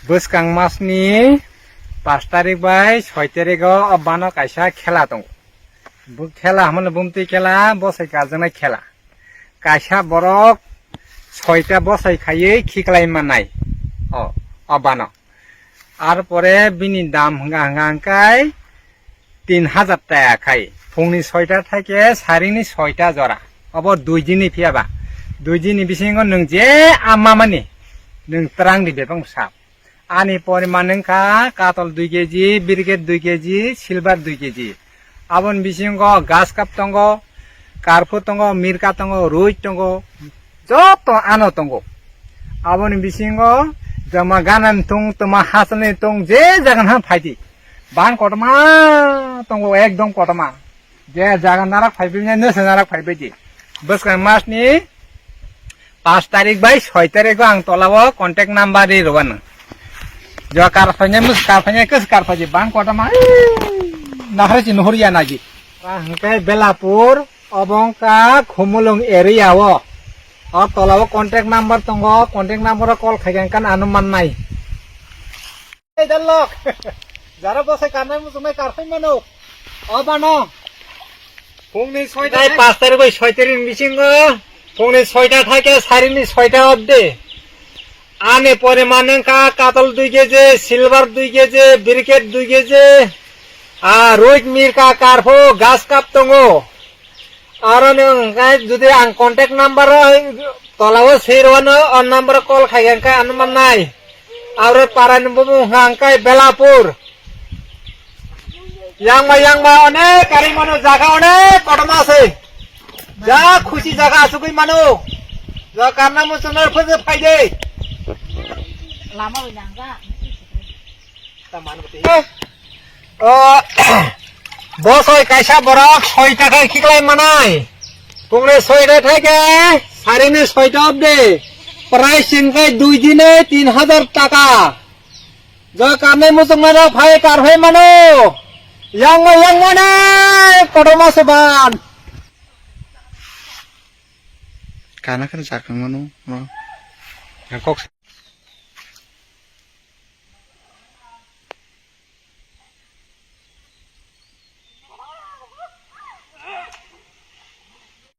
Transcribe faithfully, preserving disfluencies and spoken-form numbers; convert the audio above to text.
Bwskang masni pash tarik bai soi tarigo o bano kaisa khela tongo. Bo khela hwnmano bumtwi khela, bosai karjaknai khela. Kaisa borok soita bosai khaiwi khiklai mannai. O, o bano. Ar pore bini dam hwnga hwnga hwnkhe tin hajar taka khai. Phungni soita thaike sarini soita jora. Obo dui dini phiyaba. Dui dini bisingo nwng je amamani nwng twrang di bebak sap. Ani poriman wngkha katol dui keji, birket dui keji, silver dui keji. Aboni bisingo gas cup tongo, karphu tongo, mirka tongo, ruit tongo, joto ano tongo. Aboni bisingo joma ganani tong, toma hasalni tong, je jagan ha phaidi. Bang kotorma tongo, ekdom kotorma. Je jaga narak phaibai, nese narak phaibai di. Bwskang masni pash tarik bai soi tarigo ang tolao contact number ri rwano. Jo kar phainai, mus kar phainai, kis kar phaidi, bang kotorma, nahre si nuhur ya naji. Hwnkhe Belapur, obo wngkha Khumulwng area o. O tolao contact number tongo, contact number o call khaikhe wngkha ano mannai. Ei dalok, jara bosai karnai muchungnai karphai mano. O bano. Phungni soita tei pash tarik bai soi tarik ni bisingo, phungni soita thaike sarini soita obde. Ani poriman wngkha katol dui keji, silver dui keji, birket dui keji, ah, ruit, mirka, karphu, gas cup tongo. Aro nwng hwnkhe jodi ang contact number o tolao swi rwano, o number o call khai hwnkhe ano mannai. Aro parani bumung hwnkhe Belapur. Yangma yangma onek kari mano, jaga onek kotorma se. Ja khusi jaga asugwi mano. Ja karna muchungnai phai de. Lama bai nangja. O, bosoi kaisa borok soi taka khiklai manai. Phungni soi ta thaike sarini soi ta obde. Price hwnkhe dui dine tin hajar taka. Jo karnai muchungnai rok phai karphai mano. Yangma yangma nai kotorma se ban. Kana kana jakang mano. Kok